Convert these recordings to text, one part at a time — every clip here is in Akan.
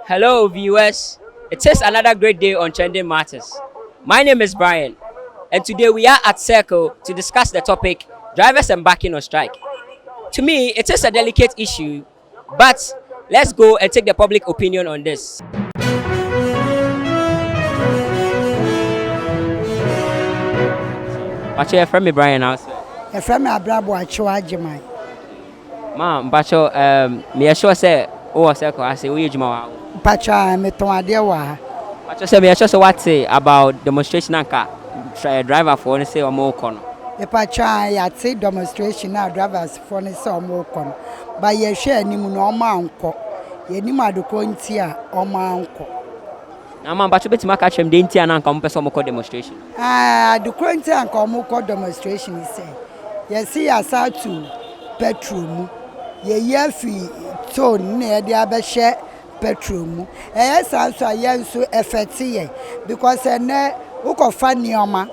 Hello, viewers. It is another great day on Trending Matters. My name is Brian, and today we are at Circle to discuss the topic drivers embarking on strike. To me, it is a delicate issue, but let's go and take the public opinion on this. Mpakyɛ yɛfrɛ me Brian na sɛ. Yɛfrɛ me Abrabo Akyew Agyeman. Ma mpakyɛ meyɛ sure sɛ wowɔ Circle ase woyɛ adwuma wɔ ha. Mpakyɛ a metɔn adeɛ wɔ ha. Mpakyɛ sɛ meyɛ sure sɛ woate about demonstration anka driver foɔ no sɛ ɔmo kɔ no. Mepakyɛ a yɛate demonstration a drivers foɔ no sɛ ɔmo kɔ no. Ba yɛhwɛ anim no ɔmo ankɔ. Yɛnim adekorɔ nti a ɔmo ankɔ. Na ma mpakyɛ bɛtumi aka kyerɛ m deɛ nti a na anka ɔmo pɛ sɛ ɔmo kɔ demonstration. Ah, adekorɔ nti a anka ɔmo kɔ demonstration sɛ yɛsi yɛasa ato petrol mu. Yɛyi afi toll na yɛde abɛhyɛ petrol mu. Ɛyɛ saa nso a yɛn nso ɛfɛte yɛn because ɛnɛ wokɔfa nneɛma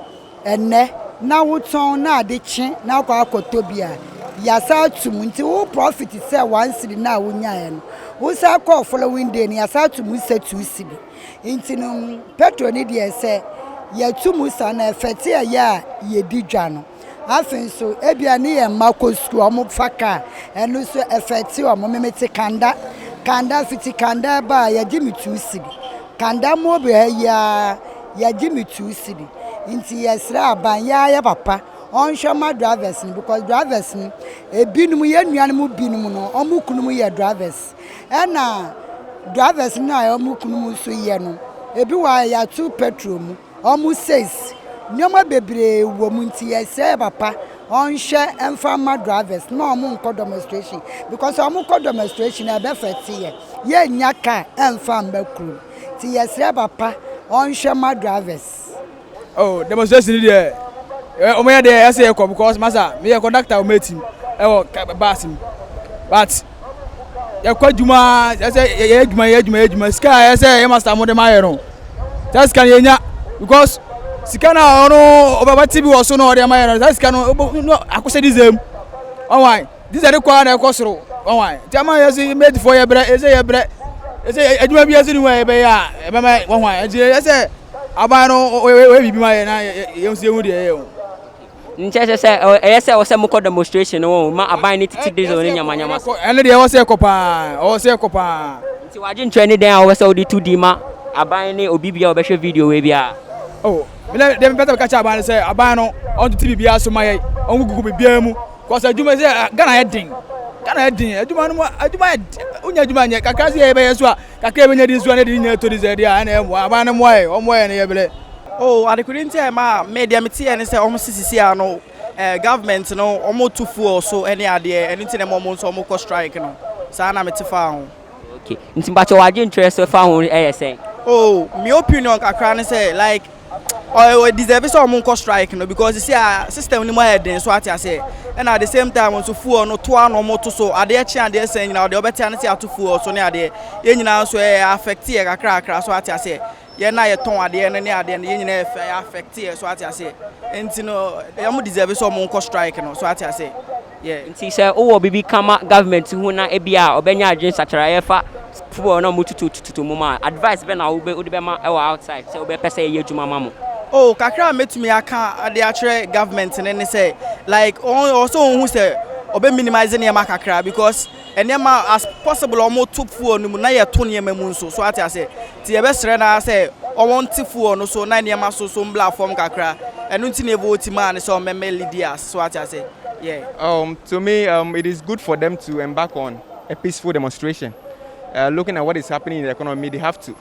ɛnɛ na wotɔn na ade kye na akɔ akɔtɔ bi a yasa ato mu nti wo profit sɛ 1 cedi na wonyaeɛ no wosa kɔɔ following day no yasa ato mu sɛ 2 cedi nti no petrol ni deɛ sɛ yɛtu mu sa na ɛfɛte ɛyɛ a yɛdi dwa no. Afei nso ebia ne yɛn mma kɔ sukuu ɔmo fa kaa ɛno nso ɛfɛte ɔmo. Memete Kanda Kanda fiti Kanda ba a yɛgye me 2 cedi Kanda mo bi ha yi a yɛgye me 2 cedi nti yɛsrɛ aban yɛayɛ papa ɔnhwɛ ma drivers no because drivers no ebinom yɛn nuanom binom no ɔmo kunum yɛ drivers ɛna drivers no a ɔmo kunum nso yɛ no ebi wɔ a yɛato petrol mu ɔmo sales nneɛma bebree wɔ mu nti yɛsrɛ papa ɔnhwɛ ɛmfa ma drivers na ɔmo nkɔ demonstration because ɔmo kɔ demonstration a ɛbɛfɛ te yɛ yɛnnya car ɛmfa mba kurom nti yɛsrɛ papa ɔnhwɛ ma drivers. Oh, demonstration deɛ ɔmo yɛ deɛ ɛsɛ yɛ kɔ because masa mi yɛ conductor ɔmo eti ɛwɔ bus mu but yɛkɔ adwuma ɛsɛ yɛ adwuma yɛ adwuma yɛ adwuma sika a ɛsɛ yɛ master mo de ma yɛ no saa sika no yɛ nya because sika no a ɔno ɔbɛba bi wɔ so na ɔde ama yɛ no saa sika no no akɔhyɛ diesel mu ɔwan diesel de kɔ a na ɛkɔ soro ɔwan nti ama yɛ sɛ mɛtifoɔ yɛ brɛ ɛsɛ yɛ brɛ ɛsɛ adwuma bi ɛsɛ ni wɔ yɛbɛyɛ a ɛbɛma wɔn nti ɛsɛ aban no ɔyɛ biribi ma yɛ na yɛn nso yɛn hu deɛ ɛyɛ o. Nkyɛ sɛ sɛ ɛyɛ sɛ ɛwɔ sɛ mokɔ demonstration no wɔn ma aban ne tete diesel ne nyamanyama so. Ɛno deɛ ɛwɔ sɛ ɛkɔ paa, ɛwɔ sɛ ɛkɔ paa. Nti wagye ntwɛ ne dan a wɔwɔ sɛ wode to di ma aban ne obi bia a wɔbɛhwɛ video wei biara. Oh, mene deɛ mepɛ sɛ meka kyerɛ aban no sɛ aban no ɔntoto biribiara so ma yɛ ɔngugugu biribiara mu kɔsɛ adwuma sɛ Ghana yɛ den, Ghana yɛ den, adwuma no mu adwuma yɛ den, wonya adwuma nyɛ kakra sɛ yɛbɛyɛ so a kakra yɛbɛnya di so a ne de nyɛ to di sɛ deɛ a ɛna ɛmmoa aban no mmoa yɛ ɔmmoa yɛ no yɛ brɛ. Oh, adekode nti a ɛma me deɛ meteɛ ne sɛ ɔmo sisisi a no government no ɔmo to fuel so ɛne adeɛ ɛno nti na ɛma ɔmo nso ɔmo kɔ strike no saa na mete fa ho. Okay, nti mpakyɛ wagye ntwerɛ sɛ fa ho ɛyɛ sɛn? Oh, me opinion kakra ne sɛ like ɔyɛ deserve sɛ ɔmo nkɔ strike no because sisi a system no mu ayɛ den so ate aseɛ ɛna at the same time nso fuel no toa na ɔmo to so adeɛ kye adeɛ sɛn nyinaa ɔdeɛ ɔbɛte ane sɛ ato fuel so ne adeɛ yɛn nyinaa nso ɛyɛ affect yɛ kakra kakra so ate aseɛ yɛn na yɛtɔn adeɛ no ne adeɛ no yɛn nyinaa yɛ affect yɛ so ate aseɛ nti no ɔmo deserve sɛ ɔmo nkɔ strike no so ate aseɛ yeah. Nti sɛ wowɔ biribi kama government ho na ebi a ɔbɛnya adwene sakyeraeɛ fa fuel na ɔmo tutu tutu mu ma advice bɛ na wode bɛma ɛwɔ outside sɛ wobɛpɛ sɛ ɛyɛ adwuma ma mo. Oh, kakra a mɛtumi aka ade akyerɛ government ne ne sɛ like ɔsɛ ɔhu sɛ ɔbɛ minimize nneɛma kakra because nneɛma as possible ɔmo to fuel no mu na yɛto nneɛma mu nso so ate ase nti yɛbɛsrɛ na sɛ ɔmo nte fuel no so na nneɛma so so mbla fam kakra ɛno nti na evote maa ne sɛ ɔmɛmɛ leaders so ate ase yeah. To me, it is good for them to embark on a peaceful demonstration. Looking at what is happening in the economy, they have to.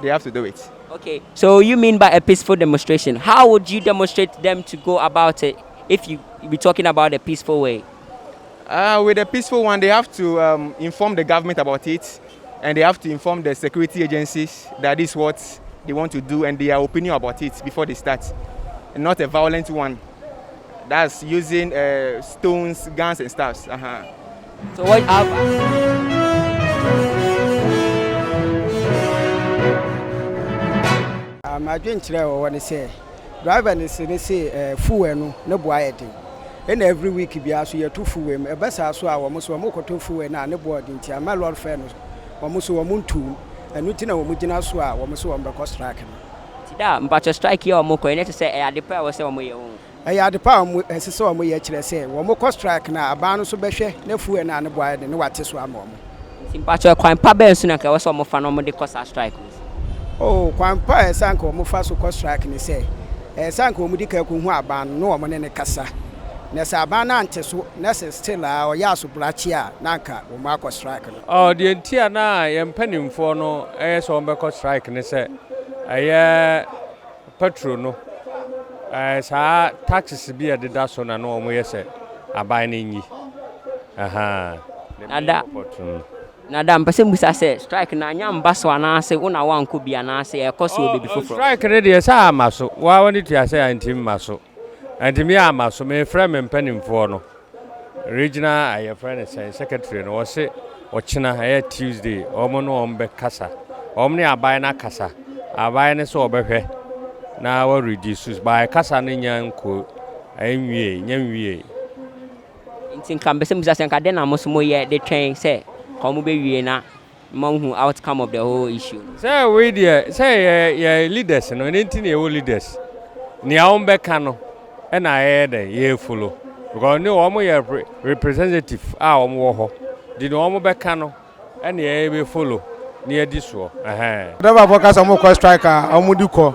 They have to do it. Okay, so you mean by a peaceful demonstration? How would you demonstrate them to go about it if you be talking about a peaceful way? With a peaceful one, they have to inform the government about it, and they have to inform the security agencies that this is what they want to do and their opinion about it before they start. And not a violent one. That's using stones, guns, and stuff. So what? Adwenkyerɛ a wɔwɔ ne sɛ driver ne se ne se fuel no ne boa yɛ den ɛna every week biara so yɛto fuel mu ɛbɛ saa so a wɔn so wɔn kɔtɔ fuel no a ne boa den nti ama lorry fare no wɔn so wɔn ntum Ɛno nti na wɔn gyina so a wɔn se wɔn bɛkɔ strike no. Nti da mpakyɛ strike yi a wɔn kɔ yi na ɛkyerɛ sɛ ɛyɛ ade pa a ɛwɔ sɛ wɔn yɛ oo. Ɛyɛ ade pa a wɔn ɛsɛ sɛ wɔn yɛ kyerɛ sɛ wɔn kɔ strike no a aban no nso bɛhwɛ na fuel no a ne bo ayɛ den no wate so ama wɔn. Nti mpakyɛ kwan pa bɛn so na nka ɛwɔ sɛ wɔn fa na wɔn de kɔ saa strike no so? Oh kwan pa a ɛsɛ anka wɔn fa so kɔ strike ne sɛ ɛyɛ sɛ anka wɔn di kan kɔ hu aban no na wɔn ne no kasa na sɛ aban no ante so na sɛ still a ɔyɛ asobrakye a na anka wɔn akɔ strike no. Oh deɛ nti a na yɛn mpanimfoɔ no yɛ sɛ wɔn bɛkɔ strike ne sɛ ɛyɛ Petrol no, ɛɛ saa taxes bi a ɛdeda so na na wɔyɛ sɛ aban no nyi. Ahaa. The main Nada, purport no. Nada, mpɛ sɛ mbusa sɛ strike no anya mba so anaase wo na woankɔ bi anaase ɛɛkɔ so wɔ Oh, baabi oh, foforɔ? strike no deɛ sɛ amma so. Wo ara w'ani tua sɛ antumi mma so. Antumi amma so. Mefrɛ me mpanimfoɔ no. Regional a yɛfrɛ no sɛn secretary no ɔse ɔkyena ɛyɛ Tuesday wɔn ne wɔn bɛkasa wɔn ne aban no akasa aban no sɛ ɔbɛhwɛ na wa reduce by kasa no nya nko ɛnwie nya nwie. Nti nka mpɛ sɛ misa sɛ nka dɛn na mo nso moyɛ de twɛn sɛ nka wɔn bɛwie na moahu outcome of the whole issue no. Sɛ wei deɛ sɛ yɛ yɛ leaders no ɛno nti na yɛwɔ leaders nea wɔn bɛka no ɛna yɛyɛ dɛ yɛ follow because ne wɔn yɛ representative a wɔn wɔ hɔ de nea wɔn bɛka no ɛna yɛ bɛ follow na yɛdi soɔ ɛhɛn. Driverfoɔ ka sɛ wɔkɔ strike a wɔn di kɔ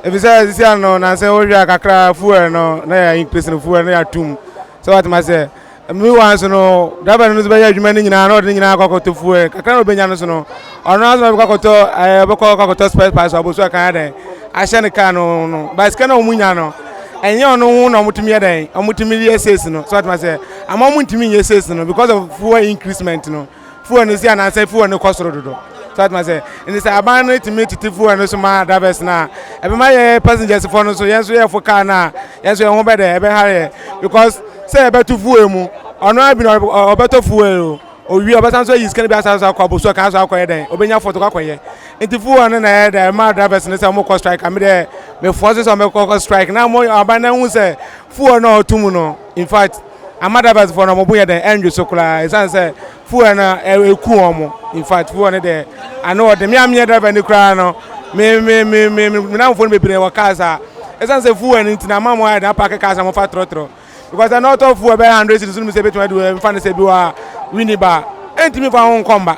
efisɛ sisi ano na sɛ wohwɛ a kakra fuel no na yɛ increase no fuel no yɛ atum sɛ watuma sɛ Meanwhile nso no, driver no nso bɛyɛ adwuma no nyinaa na ɔde ne nyinaa akɔ akɔtɔ fuel. Kakra na ɔbɛnya no so no, ɔno ara nso na ɔbɛkɔ akɔtɔ ɛɛ ɔbɛkɔ akɔtɔ spare parts abosu akan ayɛ dɛn ahyɛ ne car no no. But sika na wɔn nya no, ɛnyɛ ɔno ho na wɔtumi yɛ dɛn, wɔtumi yɛ sales no. So atuma sɛ ama wɔn ntumi nyɛ sales no because of fuel increasement no. Fuel no si anaasɛ fuel no kɔ soro dodo. So atuma sɛ nti sɛ aban no tumi tete fuel no so ma drivers no a, ɛbɛma yɛ passengers foɔ no nso yɛn nso yɛfo car no a yɛn nso yɛn ho bɛ dɛ ɛbɛha yɛ because sɛ yɛbɛto fuel mu ɔno ara bi na ɔbɛtɔ fuel o owie ɔbɛsan so ayi sika no bi asan so akɔ abosu ɔkan so akɔyɛ dɛn obɛnya fɔto kɔ akɔyɛ nti fuel no na ɛyɛ dɛ ɛma drivers no sɛ wɔn kɔ strike ame dɛ mefoɔ so sɛ wɔn kɔ strike na mo aban no ahu sɛ fuel no a ɔto mu no in fact Ama drivers foɔ no wɔn bo yɛ dɛn ɛndwo so koraa ɛsiane sɛ fuel no ɛku wɔn in fact fuel no deɛ ano ɔde me a menyɛ driver ni koraa no me me me me me namfoɔ no bebree wɔ cars a ɛsiane sɛ fuel no nti na ama wɔn ayɛ dɛn apaake cars na wɔfa trɔtrɔ because ɛna ɔtɔ fuel bɛyɛ hundred cedis no mu sɛ ebetumi adu mfa no sɛ bi wɔ a wini ba ɛntumi fa ho nkɔ mba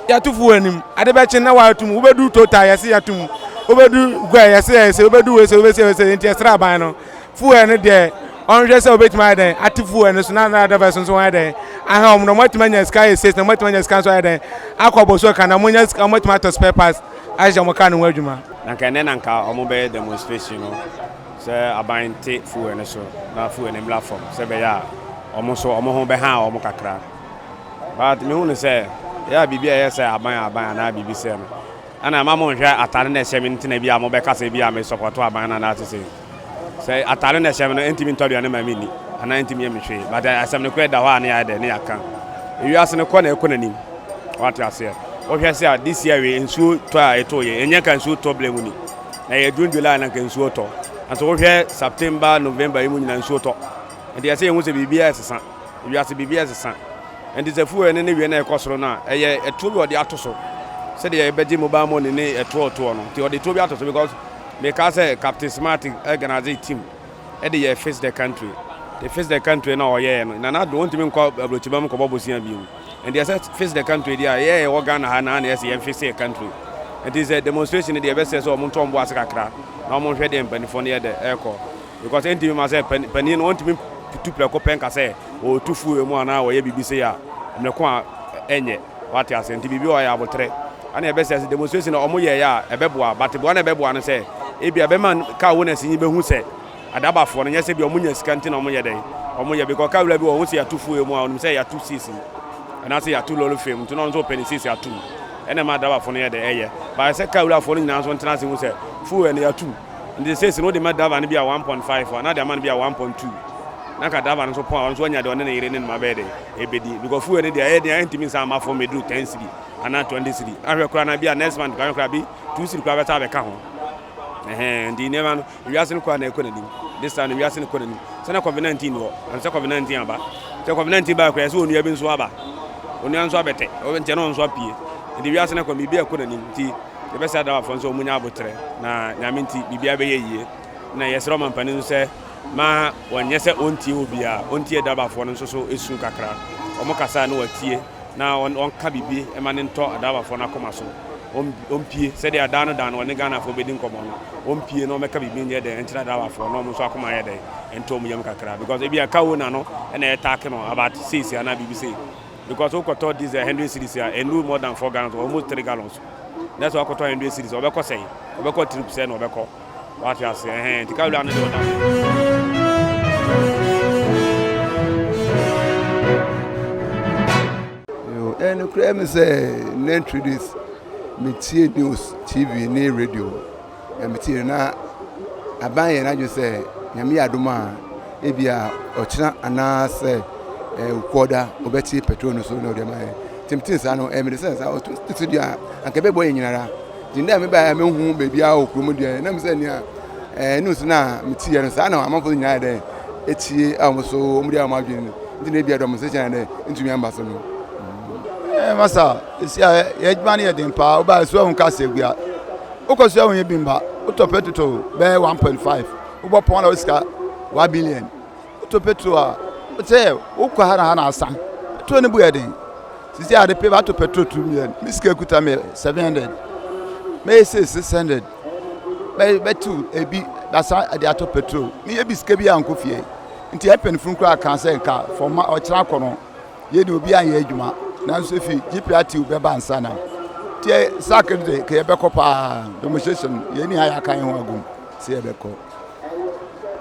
yɛato fuel nim ade bɛkye na wɔato mu wobɛdu total yɛse yɛato mu wobɛdu gua yɛse yɛse wobɛdu wei sɛ wobɛsi wei sɛ nti ɛsrɛ aban no Fuel no deɛ ɔnhwɛ sɛ ɔbɛtumi ayɛ dɛn ate fuel no so na na drivers nso wɔayɛ dɛn ahwɛ wɔn na wɔatumi anya sika ayɛ sales na wɔatumi anya sika nso ayɛ dɛn akɔ bɔso ka na wɔanya sika wɔatumi atɔ spare parts ahyɛ wɔn car no ho adwuma. Na nka ɛnɛ na nka wɔn bɛyɛ demonstration no sɛ aban nte fuel no so na fuel no mmra fam sɛ ɛbɛyɛ a wɔn nso wɔn ho bɛha wɔn kakra but mehu no sɛ ɛyɛ a biribi a ɛyɛ sɛ aban aban anaa biribi sɛ no ɛna ɛma mo nhwɛ atare na ɛhyɛ me nti na bi a mobɛka sɛ bi a me support aban no anaa sese Sɛ atare na ɛhyɛ me no, ɛntumi ntɔ aduane ma menni anaa ɛntumi nyɛ me hwee. But asɛm no koraa da hɔ a ne yɛayɛ dɛ ne yɛaka. Ewiase no kɔ na ɛkɔ n'anim. Wate aseɛ? Wohwɛ sɛ a this year wei nsuo tɔ a ɛtɔ yɛ, ɛnyɛ nka nsuo tɔ berɛ mu ni. Na ɛyɛ June, July na nka nsuo tɔ. Nanso wohwɛ September, November yi mu nyinaa nsuo tɔ. Nti ɛsɛ yɛhu sɛ biribiara ɛsesa. Ewiase biribiara ɛsesa. Nti sɛ fuel no ne wie na ɛkɔ soro no a, ɛyɛ ɛtoɔ bi a ɔde ato so. Sɛdeɛ yɛbɛgye mobile money ne ɛtoɔ toɔ no. Nti ɔde toɔ bi ato so because Mekaa sɛ Captain Smart organise team de yɛɛ Fix the Country. Nti Fix the Country no a ɔyɛɛ no, Nana Addo ɔntumi nkɔ aburokyima mu nkɔbɔ bosea bio. Nti ɛsɛ Fix the Country deɛ a, yɛn a yɛwɔ Ghana ha naa na ɛsɛ yɛn fix yɛ country. Nti sɛ demonstration no deɛ yɛbɛsrɛ sɛ wɔn nto wɔn bo ase kakra na wɔn nhwɛ deɛ mpanimfoɔ no yɛ dɛ ɛrekɔ. Because ɛntumi ma sɛ panin no ɔntumi tu prɛko pɛ nka sɛ ɔretu fuel mu anaa ɔyɛ biribi sei a mmerɛ ko a ɛnyɛ. Wate aseɛ? Nti biribi wɔ hɔ a ɛyɛ aboterɛ. Ɛna ɛbɛsɛ sɛ demonstration a wɔn yɛeɛ a ɛbɛboa, but boa na ɛbɛboa no sɛ ebia ɛbɛma car owners yi bɛhu sɛ adabafoɔ no nyɛ sɛ bi wɔn nya sika nti na wɔn yɛ dɛn wɔn yɛ, because car wura bi wɔ hɔ sɛ yɛato fuel mu a ɔnim sɛ yɛato sees mu anaasɛ yɛato lorry fare mu nti na ɔno nso ɔpɛ ne sees ato mu ɛna ɛma adabafoɔ no yɛ dɛn ɛyɛ, but sɛ car wurafoɔ no nyinaa nso ntena ase hu sɛ fuel no yɛato mu. Nti seesei no wode ma driver no bi a 1.5 a na de ama no bi a 1.2 na nka driver no nso pɔn a ɔno nso wanya deɛ ɔne ne yere ne ne mma bɛyɛ dɛ ɛbɛdi because fuel no deɛ ɛyɛ den a ɛntumi nsan mma fam ɛduru 10 cedi anaa 20 cedi ahwɛ koraa na bi a next month koraa bi 2 cedi koraa bɛsa abɛka ho ɛhɛn nti nneɛma no wiase no koraa na ɛkɔ n'anim this time no wiase no kɔ n'anim sɛ na covid 19 wɔ ɛnsɛ covid 19 aba sɛ covid 19 baa koraa sɛ onua bi nso aba onua nso abɛtɛ nkyɛn na ɔno nso apue. Nti wiase no kɔ biribi ɛkɔ n'anim nti yɛbɛsrɛ adrabafoɔ nso wɔn nya abotrɛ na Nyame nti biribiara bɛyɛ yie. Na yɛsrɛ ɔmampanin nso sɛ ma wɔnyɛ sɛ ɔntie obiara, ɔntie adrabafoɔ no nso so esu kakra. Wɔn kasa na wɔatie na ɔnka biribi ma no ntɔ adrabafoɔ no akoma so. Ɔmpie sɛdeɛ daa no da no ɔne Ghanafoɔ bɛdi nkɔmmɔ no, ɔmpie na ɔmmɛka biribi nyɛ dɛn nkyerɛ adrabafoɔ na wɔn nso akoma ayɛ dɛn ntɔ wɔn yam kakra because ebi a car owner no na ɛtaake no about seis anaa biribi sei. Because wokɔtɔ diesel 100 cedis a ɛnnu more than 4 gallons almost 3 gallons. Na sɛ wakɔtɔ 100 cedis ɔbɛkɔ sɛn? Ɔbɛkɔ trip sɛn na ɔbɛkɔ? Wate ase ɛhɛn nti car wura no deɛ ɔda. Yo, ɛyɛ nokorɛ mi sɛ nnɛ introduce metie news TV ne radio na metie na aban yɛ n'adwene sɛ Nyame yɛ adom a ebia ɔkyena anaasɛ Wukuoda ɔbɛte petrol no so na ɔde ama yɛn. Nti metee saa no ɛyɛ me de sɛ saa ɔto so deɛ a anka ɛbɛboa yɛn nyinara. Nti ndɛ a mebaeɛ a mehu baabiara wɔ kurom deɛ na mesɛ nea ɛɛ news no a meteeɛ no saa na amanfoɔ nyinaa yɛ dɛn etie a wɔn so wɔn de wɔn adwene no nti na ebia demonstration ayɛ dɛn ntumi amba so no. Ɛɛ masa esi a yɛ adwuma no yɛ den paa wobaa so ahun kasa egua wokɔ so ahun yɛ bi mba wotɔ petrol bɛyɛ 1.5 wobɔ pɔn na wo sika 1 billion wotɔ petrol a sɛ wokɔ ha na ha na asa petrol no bu yɛ den sisi ade pe bato petrol 2 million me sika kuta me 700 mɛyɛ sɛ 600 bɛtu ebi asa de atɔ petrol meyɛ bi sika bi ankɔ fie nti ɛpɛnifo koraa ka sɛ nka fɔma ɔkyerɛ akɔ no yɛ de obi anyɛ adwuma nanso efi GPRT bɛba ansa na tiɛ sack de ka yɛbɛkɔ paa demonstration yɛn ni ha yɛaka yɛn ho agum sɛ yɛbɛkɔ.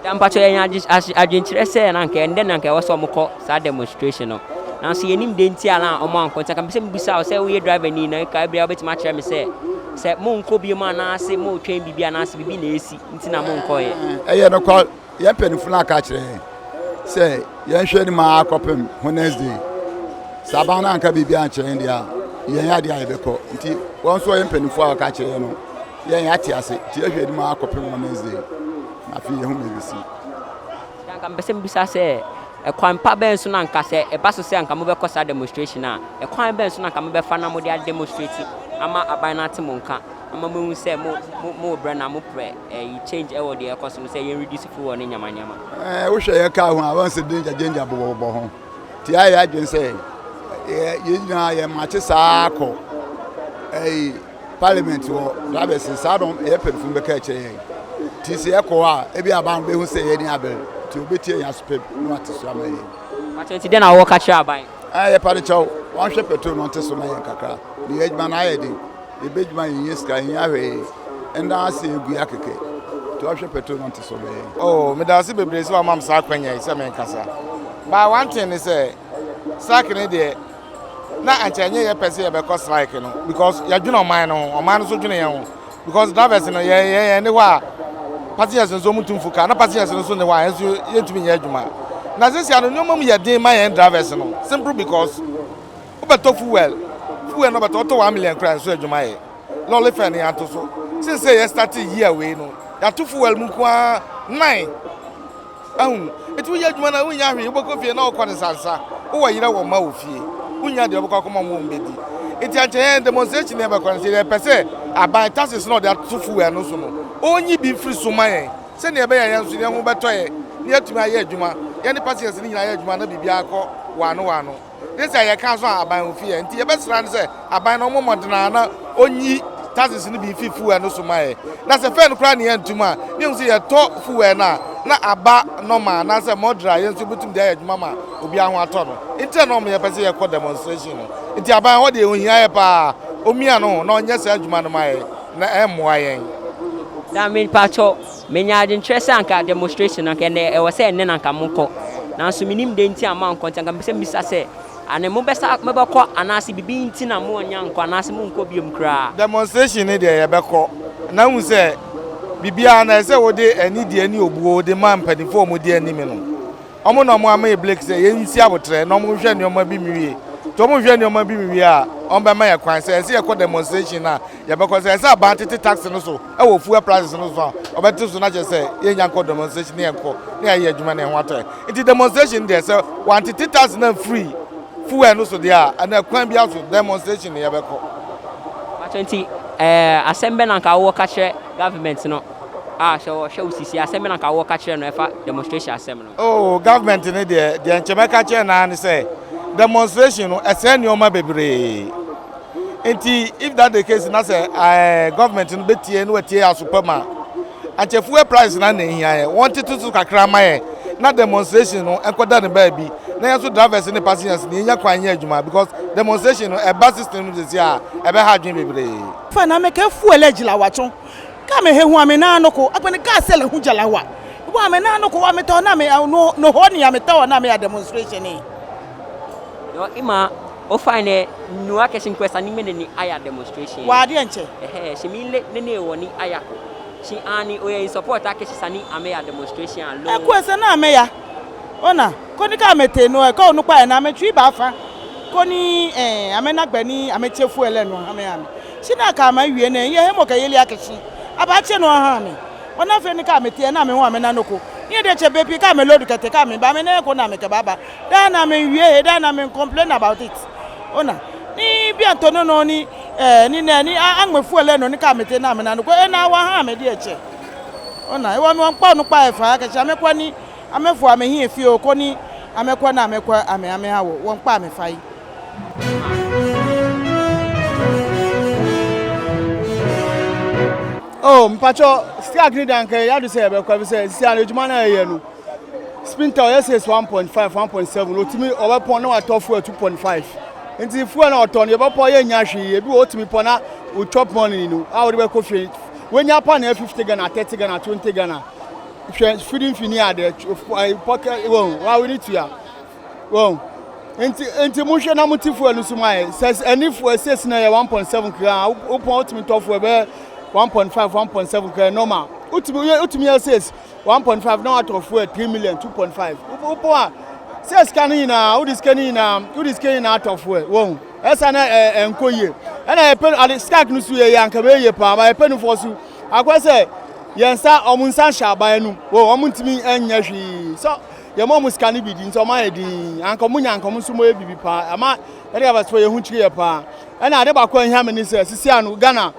Da mpakyɛ yɛn adwenkyerɛ sɛ na anka ɛndɛ na anka ɛwɔ sɛ wɔkɔ saa demonstration no nanso yɛnim deɛ nti a na wɔn ankɔ nti anka mepɛ sɛ mebisa wo sɛ woyɛ driver ni na nka ebia wobɛtumi akyerɛ me sɛ sɛ monkɔ bio mu anaase moretwɛn biribi anaase biribi na ɛsi nti na monkɔeɛ. Ɛyɛ nokware yɛn mpanyinfo no aka akyerɛ yɛn sɛ yɛnhwɛ anim ara kɔpem Wednesday. Sɛ aban no anka biribi ankyerɛ yɛn deɛ a, yɛn adeɛ a yɛbɛkɔ. Nti wɔn nso wɔyɛ mpanyinfoɔ a wɔka akyerɛ yɛn no, yɛn yɛate ase. Nti yɛhwɛ anim ara kɔpem Wednesday. Na afei yɛhu ma ɛbɛsi. Nti anka mepɛ sɛ mebisa sɛ, ɛkwan pa bɛn so na anka sɛ ɛba so sɛ anka mobɛkɔ saa demonstration a, ɛkwan bɛn so na anka mobɛfa na mode ademonstrate ama aban no ate mo nka? Ama moahu sɛ mo mo mo brɛ na mo prɛ ɛyi change ɛwɔ deɛ ɛkɔ so no sɛ yɛn reduce fuel ne nyama nyama. Ɛɛ wohwɛ yɛn kaa ho a wɔn sɛ danger danger bobɔbobɔ ho ti ayɛ adwene sɛ yɛ yɛn nyinaa yɛn makye saa kɔ ɛyi parliament wɔ drivers saa no ɛyɛ pɛrɛfum bɛka akyerɛ yɛn ti sɛ yɛkɔ hɔ a ebi aban bɛhu sɛ yɛn ni abɛn ti obetie yɛn aso pɛ na wate so ama yɛn. Pàtó nti dɛn na wɔka kyerɛ aban. Ɛɛ yɛ pade kyɛw wɔn hwɛ petrol na ɔnte so ma yɛn kakra ne yɛ adwuma no ayɛ den. Yɛbɛdwuma yɛnyɛ sika yɛnyɛ hwee ɛnda ase egua kɛkɛ nti ɔhwɛ petrol no nte so bɛyɛ. Oh, meda ase bebree sɛ wama me saa akwanya yi sɛ menkasa. But one thing ne sɛ, strike no deɛ, na ankyɛ ɛnyɛ yɛ pɛ sɛ yɛbɛkɔ strike no because yɛdwene ɔman no ho, ɔman no nso dwene yɛn ho because drivers no yɛ yɛ yɛn ne hɔ a passengers nso wɔn tum fo car na passengers no nso ne hɔ a yɛn nso yɛntumi nyɛ adwuma. Na sisi ano nneɛma mu yɛ den ma yɛn drivers no simple because Wobɛtɔ fuel, fuel no bɛtɔ, wotɔ 1 million koraa nso adwuma yɛ. Lɔle fare no yɛanto so. Since sɛ yɛ start year wei no, yɛato fuel mu nko ara nine. Ahu. Nti woyɛ adwuma no a wonnya hwee, wobɛkɔ fie na wokɔ ne sansa. Wowɔ yerɛ wɔ mma wɔ fie. Wonnya deɛ wobɛkɔ akɔma wɔn bɛdi. Nti ankyɛ yɛn demonstration no yɛbɛkɔ no sɛ yɛpɛ sɛ aban taxes no a ɔde ato fuel no so no, ɔnyi bi mfiri so ma yɛn sɛnea ɛbɛyɛ a yɛn nso yɛn ho bɛtɔ yɛn na yɛatumi ayɛ adwuma, yɛne passengers no nyinaa ayɛ adwuma na biribiara akɔ waano waano. Ne sɛ yɛka so a aban ofi yɛ nti yɛbɛsra no sɛ aban no ɔmmɔ mmɔden ara na ɔnyi taxes no bi mfi fuel no so ma yɛ na sɛ fɛn no koraa ne yɛntum a ne yɛhu sɛ yɛtɔ fuel no a na aba normal anaasɛ moderate a yɛn nso bɛtum de ayɛ adwuma ma obiara ho atɔ no nti na ɔmo yɛpɛ sɛ yɛkɔ demonstration no nti aban hɔ deɛ ohia yɛ paa omia no ho na ɔnyɛ saa adwuma no ma yɛ na ɛmmoa yɛn. Da me pakyɛw menya adwenkyerɛ sɛ anka demonstration no anka ɛnɛ ɛwɔ sɛ ɛnɛ na anka mokɔ nanso menim deɛ nti a moankɔ nti anka mepɛ sɛ mebisa sɛ ane mobɛsa mobɛkɔ anaase biribi nti na moannya ankɔ anaase monkɔ biom koraa. Demonstration no deɛ yɛbɛkɔ na wohu sɛ biribiara no ɛsɛ sɛ wode anidie ne obuo de ma mpanimfoɔ a wɔdi anim no. Wɔn na wɔn ama yɛ break sɛ yɛnsi abotrɛ na wɔn nhwɛ nneɛma bi nwie. Nti wɔn nhwɛ nneɛma bi nwie a, wɔn bɛma yɛ kwan sɛ ɛsɛ yɛkɔ demonstration a yɛbɛkɔ. Sɛ ɛsɛ aban tete tax no so ɛwɔ fuel prices no so a, wɔbɛte so na kyerɛ sɛ yɛnya nkɔ demonstration ne yɛnkɔ ne yɛayɛ adwuma na ɛho atɔ yɛn. Nti demonstration deɛ sɛ wɔantete tax no amfiri fuel no so deɛ a, ɛna kwan biara so demonstration no yɛbɛkɔ. Pakyɛ nti ɛɛ asɛm bɛ na nka wowɔ ka kyerɛ government no a sɛ ɔhwɛ wo sisi asɛm bɛ na nka wowɔ ka kyerɛ no ɛfa demonstration asɛm no. Oh government no deɛ deɛ nkyɛ mɛka kyerɛ no ara ne sɛ demonstration no ɛsɛe nneɛma bebree nti if that the case na sɛ ɛɛ government no bɛtie na watie aso pa mu a ankyɛ fuel price na na ehia yɛ wɔn tete so kakra ma yɛ na demonstration no nkɔda ne baabi na yɛn nso drivers ne passengers no yɛnya kwan nyɛ adwuma because demonstration no ɛba system no sisi a ɛbɛha adwene bebree. Fa na me ke fuel ejila wa tso ka me he hu ame na no ko agbeni ka sele hu jala wa bo ame na no ko wa me to na me no no ho ni ame to na me ya demonstration ni. Yo ima o fine ne nua kɛse nkwesa ni mene ni aya demonstration. Wa adeɛ nkyɛ. Ɛhɛɛ si mi le ne ne wɔ ni aya ko. Si ani oyɛ in support akɛse sa ni ame ya demonstration a lo. Ɛko ɛsɛ na ame ya. Ona, ko ni ka ame te no ɛ ko nu kpa ɛ na ame tui ba fa ko ni ɛ ame na gbɛ ni ame tse fu ɛ lɛ nu ame ame. Si na ka ame wie ne ye he mo ke yeli akɛse aba tse nu ha ame. Ona fe ni ka ame te ɛ na ame hu ame na no ko. Ni ɛ de tse be pi ka ame load kɛtɛ ka ame ba ame ne ko na ame kɛ ba ba. Daa na me wie he daa na me complain about it. Ona, ni bia nto no no ni eh ni ne ni angme fuel no ni ka me te na me na no ko e na wa ha me de che. Ona, e wa me won pa no pa e fa ka cha me kwa ni ame fo ame hi fi o ko ni ame kwa na ame kwa ame ame ha wo won pa me fa yi. Oh, mpacho strike ni dan kai yadu sɛ yɛbɛkɔ bi sɛ sisi ano adwuma na yɛyɛ no spinta ɔyɛ sɛ 1.5 1.7 otumi ɔbɛpɔn na watɔ fuel 2.5 nti fuel na ɔtɔ no yɛbɛpɔ yɛ nya hwee ebi wɔ otumi pɔ na o chop money no a wɔde bɛkɔ fie wenya pa na 50 Ghana 30 Ghana 20 Ghana hwɛ feeding fee ni ade pocket wɔn wa we need to ya wɔn nti nti mo hwɛ na mo ti fuel no so ma yɛ sɛ ɛni fuel six na yɛ 1.7 kura wopɔn otumi tɔ fuel bɛyɛ 1.5 1.7 kura normal otumi otumi yɛ six 1.5 na watɔ fuel 3 million 2.5 wopɔ a sɛ sika no nyinaa wode sika no nyinaa wode sika nyinaa atɔ fuel wɔn ɛsa na ɛ ɛnkɔ yie ɛna yɛpɛ ade sika no so yɛ yɛ anka bɛyɛ yie paa ba yɛpɛ no fɔ so akɔ sɛ yɛn nsa wɔn nsa hyɛ aban no wɔn wɔn ntumi nyɛ hwee sɛ yɛn mo wɔn sika no bi di nti wɔn ayɛ din anka wɔn nya anka wɔn nso mo yɛ bibi paa ama yɛde abasifo yɛn ho kyerɛ yɛ paa ɛna ade baako a ɛhia mi ni sɛ sisi ano Ghana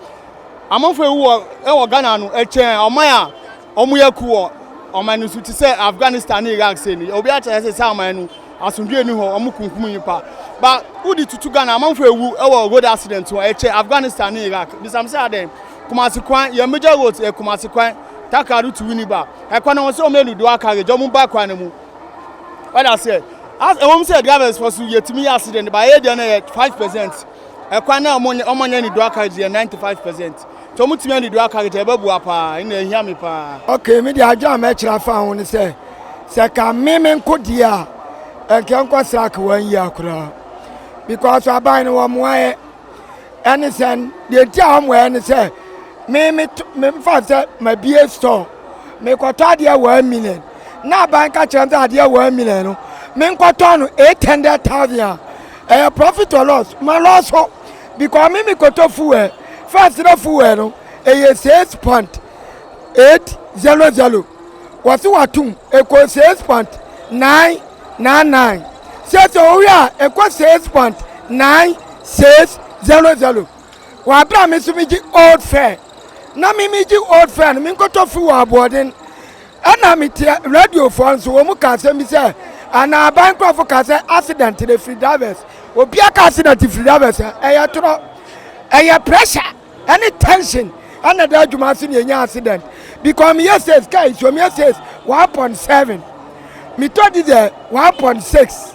amanfo ewu wɔ ɛwɔ Ghana no ɛkyɛn ɔman a wɔn yɛ ku wɔ ɔman no so te sɛ Afghanistan ne Iraq sɛ ni obi akyerɛ sɛ saa ɔman no asomdwe ni hɔ wɔn kunkum nipa ba wodi tutu Ghana amanfo ewu ɛwɔ road accident ho ɛkyɛ Afghanistan ne Iraq bisam sɛ adɛn Kumasi kwan yɛ major road yɛ Kumasi kwan Takoradi to Winneba ɛkwan no wɔn sɛ wɔn yɛ no dual carriage wɔn ba kwan no mu wɔde aseɛ as ɛwɔm sɛ drivers fɔ so yɛtumi yɛ accident ba yɛ deɛ no yɛ 5% ɛkwan na wɔn wɔn nyɛ ne dual carriage yɛ 95% nti wɔn tumi yɛ ne dual carriage ɛbɛboa paa ɛna ehia mi paa. Okay, me deɛ adwene a mɛkyerɛ afa ho ne sɛ sɛ ka me me nko deɛ a ɛnkɛ nkɔ srak wɔn yie koraa because aban no wɔn mmoa yɛ ɛne sɛ deɛ nti a wɔn yɛ ne sɛ me me me nfa sɛ ma bie store mekɔtɔ adeɛ 1 million na aban ka kyerɛ sɛ adeɛ 1 million no me nkɔtɔ no 800,000 a ɛyɛ profit or loss ma loss ho because me me kɔtɔ fuel first na fuel no ɛyɛ 6.800 wɔsi watum ɛkɔ 6.999 sɛ owi a ɛkɔ 6.9600 wabra mi nso mi gye old fare na mi mi gye old fare no mi nkɔtɔ fuel wɔ aboɔden. Ɛna mi te radio foɔ nso wɔn mu ka asɛm bi sɛ ana aban nkurɔfo ka sɛ accident de firi drivers. Obi aka accident firi drivers a ɛyɛ torɔ, ɛyɛ pressure ɛne tension ɛna da adwuma ase na enya accident because mi yɛ sales kaa yi so mi yɛ sales 1.7, mi tɔ diesel 1.6,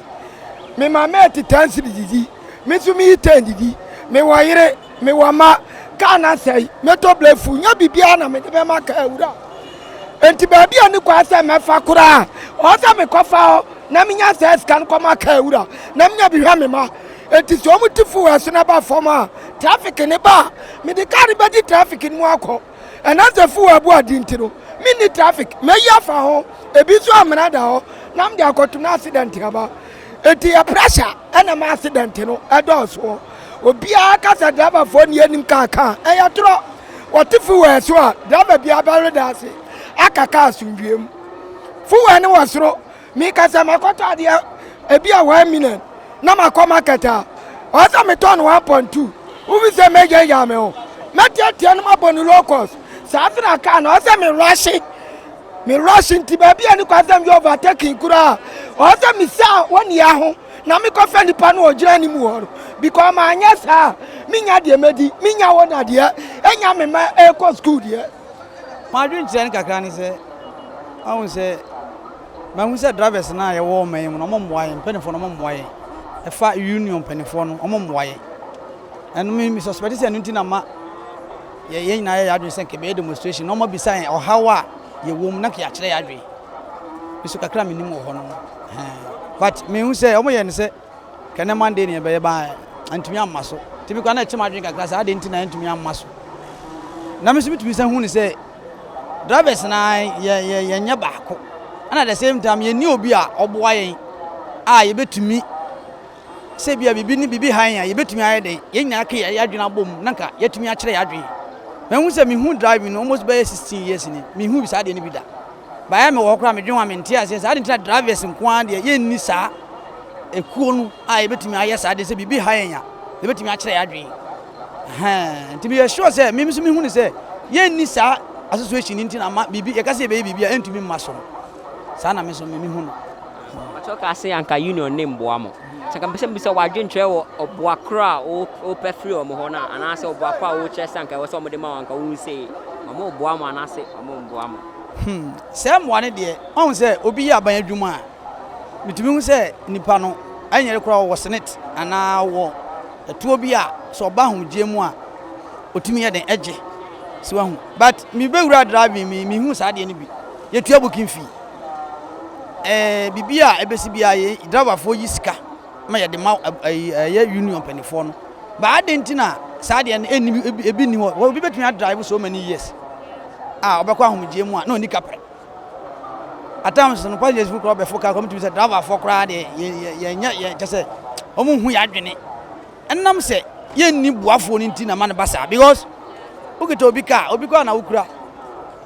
mi ma mate 10 cedi didi, mi nso mi yi 10 didi, mi wɔ yere, mi wɔ ma kaa na sɛyi mɛtɔ brake fluid nya biribiara na mi de bɛ ma kaa wura. Nti baabi a ne kwan sɛ mɛfa koraa ɔwɔ sɛ mekɔfa hɔ na menya sɛ sika no kɔma kaa wura na menya bi hwɛ me ma. Nti sɛ ɔmo ti fuel so na ba fam a traffic ne ba a mede kaa no bɛdi traffic no mu akɔ. Ɛna sɛ fuel bu adi nti no menni traffic mɛyi afa ho ebi nso amena da hɔ na mede akɔto no accident aba. Nti yɛ pressure ɛna ma accident no ɛdɔɔsoɔ. Obiara kasa driverfoɔ ni anim kaa kaa ɛyɛ torɔ. Wɔte fuel so a driver biara bɛwe da ase aka kaa asomdwie mu. Fuel no wɔ soro meka sɛ makɔtɔ adeɛ ebi a 1 million na makɔ market a ɔwɔ sɛ metɔ no 1.2. Wofi sɛ mɛgyaagyaa me ho, mɛteatea no mabɔ no low cost. Saa nso na kaa no, ɔsɛ me rush. Me rush nti baabi a ne kwan sɛ meyɛ overtaking koraa, ɔsɛ mesa wɔn nia ho na mekɔfɛ nipa no ɔgyina anim hɔ no because maanyɛ saa menya deɛ mɛdi, menya wɔn adeɛ, ɛnya me ma ɛkɔ school deɛ. M'adwenkyerɛ no kakra ne sɛ, ahu sɛ mahu sɛ drivers no a yɛwɔ ɔman yi mu no, wɔmmoa yɛn, mpanimfoɔ no wɔmmoa yɛn. Ɛfa union mpanimfoɔ no, wɔmmoa yɛn. Ɛno me me suspect sɛ ɛno nti na ma yɛ yɛn nyinaa yɛ yɛn adwene sɛ nka yɛbɛyɛ demonstration na wɔabisa yɛn ɔhaw a yɛwɔ mu na nka yɛakyerɛ yɛn adwene. Me nso kakra a menim wɔ hɔ no, but mehu sɛ wɔyɛ no sɛ Kɛ ne Monday ne yɛbɛyɛ ba antumi amma so. Nti me koraa na ɛkyɛ m'adwene kakra sɛ adɛn nti na antumi amma so. Na me nso metumi sɛ hu ne sɛ drivers na yɛ yɛ yɛnyɛ baako. Ɛna at the same time yɛnni obi a ɔboa yɛn a yɛbɛtumi sɛ bi a biribi ne biribi ha yɛn a yɛbɛtumi ayɛ dɛn yɛn nyinaa ka yɛn adwene abom na nka yɛatumi akyerɛ yɛn adwene. Mahu sɛ mehu driving no almost bɛyɛ 16 years ni mehu saa adeɛ no bi da. Baeɛ mewɔ hɔ koraa medwen ho a mente aseɛ sɛ adɛn nti na drivers nko ara deɛ yɛnni saa ekuo no a yɛbɛtumi ayɛ saa deɛ sɛ biribi ha yɛn a yɛbɛtumi akyerɛ yɛn adwene. Nti meyɛ sure sɛ me nso mehu no sɛ yɛnni saa association nti na ama biribi yɛka sɛ yɛbɛyɛ biribi a ɛntumi mma so no. Saa na me nso mehu no. Ɔkyerɛ kaa sɛ anka union ne mboa mo. Sɛ anka mepɛ sɛ mebisa w'adwenkyerɛ wɔ ɔboa koro a wopɛ firi wɔn hɔ no a, anaasɛ ɔboa koro a wokyerɛ sɛ anka ɛwɔ sɛ wɔde ma wo anka wohu sei, wɔboa mo anaasɛ wɔmboa mo? Hmm, saa mmoa no deɛ, wahu sɛ obi yɛ aban adwuma a, metumi hu sɛ nipa no, ɛnyɛ koraa ɔwɔ senate anaa ɔwɔ ɛtoɔ bi a sɛ ɔba ahomegyeɛ mu a, ɔtumi yɛ den ɛgye. So wahu. But mebɛwura driving me, mehu saa adeɛ no bi. Yɛtua booking fee. Ɛɛ, biribi a ɛbɛsi biara yɛ driverfoɔ yi sika ma yɛde ma ɛyɛ union mpanimfoɔ no. But adɛn nti na saa adeɛ no ɛnni ebi nni hɔ? Obi bɛtumi adrive so many years a ɔbɛkɔ ahomegyeɛ mu a na ɔnni kaprɛ. At times no passengers fo koraa bɛfo kaa koraa ɔmutumi sɛ driverfoɔ koraa deɛ yɛnyɛ yɛ kyɛ sɛ wɔn nhu yɛ adwene. Ɛnam sɛ yɛnni boafoɔ no nti na ma no ba saa because wokita obi kaa obi koraa na wokura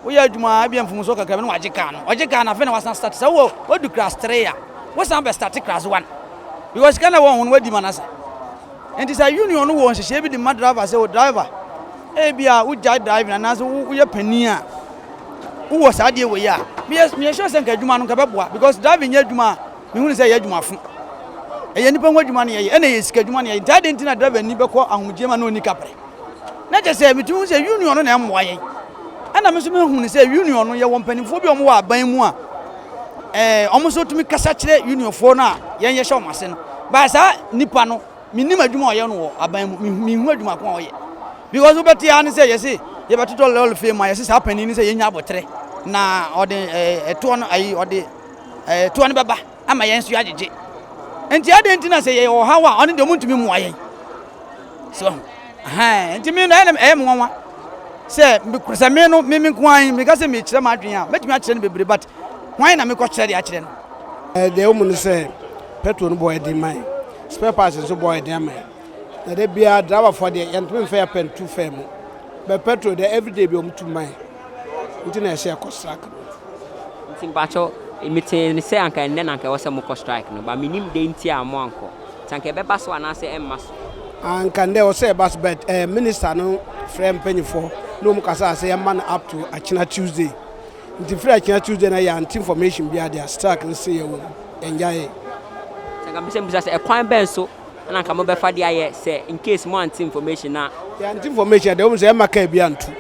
woyɛ adwuma ebia mfomsoɔ kakra bi na wagye kaa no ɔgye kaa no afei na wasan start sɛ wowɔ wadu class 3 a wosan bɛ start class 1 because sika na ɛwɔ ho no wadi ma no asa. Nti sɛ union no wɔ nhyehyɛe bi de ma driver sɛ o driver ebia wogyae driving anaasɛ woyɛ panin a wowɔ saa adeɛ wei a meyɛ meyɛ sure sɛ nka adwuma no nka bɛboa because driving nyɛ adwuma a mehunu sɛ ɛyɛ adwuma fo ɛyɛ nipa ho adwuma no yɛyɛ ɛna ɛyɛ sika adwuma no yɛyɛ nti adeɛ nti na driver ni bɛkɔ ahomegyeɛ ma na ɔni kaprɛ na kyɛ sɛ metumi hu sɛ union no na ɛmmoa yɛn ɛna me nso mehunu sɛ union no yɛwɔ mpanimfoɔ bi a wɔwɔ aban mu a ɛɛ wɔn nso tumi kasa kyerɛ unionfoɔ no a yɛn yɛhyɛ wɔn ase no baa saa nipa no menim adwuma a ɔyɛ no wɔ aban mu mehu adwuma ko a ɔyɛ because wobɛte ara ne sɛ yɛse yɛbɛtotɔ lɔre fie mu a yɛse saa panin no sɛ yɛnya abotere na ɔde ɛɛ ɛtoɔ no ayi ɔde ɛɛ toɔ no bɛba ama yɛn nso yɛagyegye nti adɛn nti na sɛ yɛyɛ ɔhaw a ɔno deɛ ɔmo ntumi mmoa yɛn so ɛhɛn nti mi no ɛyɛ ɛyɛ me nwanwa sɛ sɛ me no me me nko ara meka sɛ mekyerɛ m'adwene a mɛtumi akyerɛ no bebree but hwan na mekɔ kyerɛ de akyerɛ no. Deɛ ɛwɔ mu ne sɛ petrol no bɔ yɛ den ma yɛn, spare parts nso bɔ yɛ den ama yɛn. Na da biara driverfoɔ deɛ yɛntumi mfa yɛn pɛ ntu fare mu. But petrol deɛ everyday bi wɔn tu ma yɛn. Nti na ɛsɛ yɛkɔ strike no. Nti mpakyɛw metee ne sɛ anka ɛnnɛ na anka ɛwɔ sɛ mokɔ strike no but mennim dɛn nti a moankɔ. Nti anka ɛbɛba so anaasɛ ɛmma so? Anka ndɛ ɛwɔ sɛ ɛba so but eh, minister no frɛ mpanyinfoɔ na wɔn kasaa sɛ yɛmma no up to akyena Tuesday. Nti firi akyena Tuesday na yɛante information biara deɛ strike no se yɛwɔ mu, yɛngyaee. Nti anka mepɛ sɛ mebisa sɛ ɛkwan bɛn so na anka mobɛfa de ayɛ sɛ in case moante information na. Yɛante information a deɛ wohu sɛ yɛmma car biara ntu.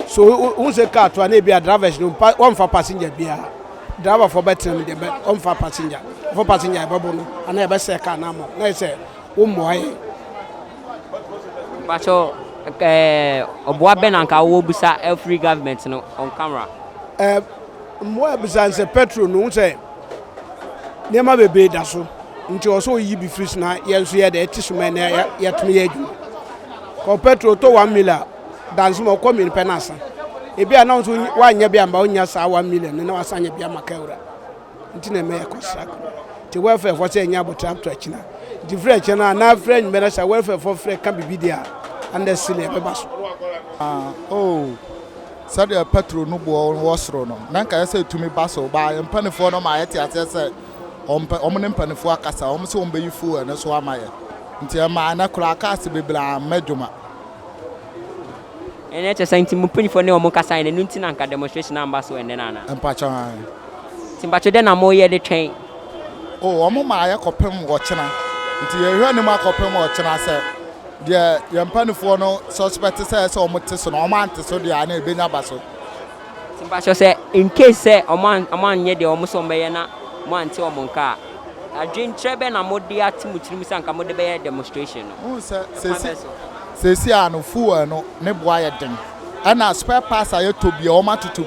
So wohu sɛ car to a na ebia drivers no wɔmfa passenger biara. Driver foɔ bɛtena mu deɛ bɛ ɔmfa passenger. Ɔfa passenger yɛbɛbo no anaa yɛbɛsɛe car no ama wo na yɛ sɛ wo mmoa yɛn. Mpakyɛw ɛɛ ɔboa bɛn na anka wowɔ bisa afiri government no on camera? Ɛɛ mmoa a bisa nsɛ petrol no wohu sɛ nneɛma bebree da so nti ɔsɛ oyi bi firi so na yɛn nso yɛ dɛ ɛte so ma ɛnɛ yɛtumi yɛ adwuma. Kɔ petrol tɔ one mil a danso ma ɔkɔ mmienu pɛ na asa. Ebi a na nso wanyɛ bi amba wonya saa one million no na wasan anya bi ama ka wura. Nti na ɛma yɛkɔ strike no. Nti welfare fɔ sɛ ɛnyɛ abotra up to akyina. Nti firi akyina no anaa firi anwummerɛ na sɛ welfare fɔ frɛ ka biribi deɛ a ɛnna sili ɛbɛba so. Ah, oh, sɛdeɛ petrol no boɔ wɔ soro no, na nka ɛsɛ ɛtumi ba so. Ba yɛn mpanimfoɔ no ma yɛte aseɛ sɛ wɔn ne mpanimfoɔ akasa, wɔn sɛ wɔn bɛyi fuel no so ama yɛ. Nti ɛmaa ɛnɛ koraa cars bebree amma adwuma. Ɛnɛ kyerɛ sɛ nti mo mpanyinfoɔ ne wɔn kasa ɛnɛ no nti na nka demonstration amba so ɛnɛ no anaa? Mpakyɛw ae. Nti mpakyɛw dɛn na moyɛ de twɛn? Oh wɔn maa yɛ kɔpem ɔkyena nti yɛhwɛ anim akɔpem ɔkyena sɛ deɛ yɛn mpanifoɔ no suspect sɛ ɛsɛ wɔn te so no wɔn ante so deɛ a na ɛbɛnya ba so. Nti mpakyɛw sɛ incase sɛ ɔmo ɔmo anyɛ deɛ ɔmo sɛ ɔmo bɛyɛ na mo ante ɔmo nka a, adwenkyerɛ bɛn na mode ato mo tirim sɛ anka mode bɛyɛ demonstration no? Wohu sɛ Ɛkwan bɛn so? seesei a no fuel no ne bo ayɛ den ɛna spare parts a yɛtɔ bia wɔn atoto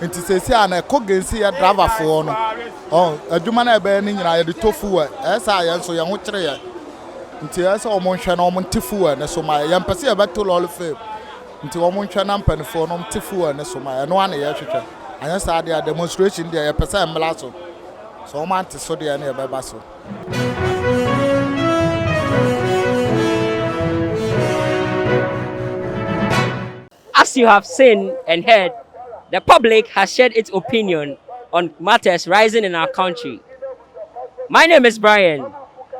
mu nti seesei a no ɛkɔ gensi yɛ driver foɔ no ɔn adwuma no a yɛbɛyɛ no nyinaa yɛde tɔ fuel ɛyɛ saa a yɛn nso yɛn ho kyere yɛn nti ɛyɛ sɛ wɔn nhwɛ na wɔn nte fuel no so ma yɛn yɛmpɛ sɛ yɛbɛto lɔre fare Nti wɔn nhwɛ na mpaninfoɔ nom te fuel no so ma ɛno ara na yɛhwehwɛ anyɛ saa deɛ a demonstration deɛ yɛpɛ sɛ ɛmmra so sɛ wɔn ante so deɛ ɛne ɛbɛba so. As you have seen and heard, the public has shared its opinion on matters rising in our country. My name is Brian.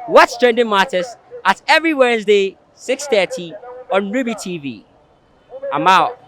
What's Trending Matters at every Wednesday, 6.30 on Ruby TV. I'm out.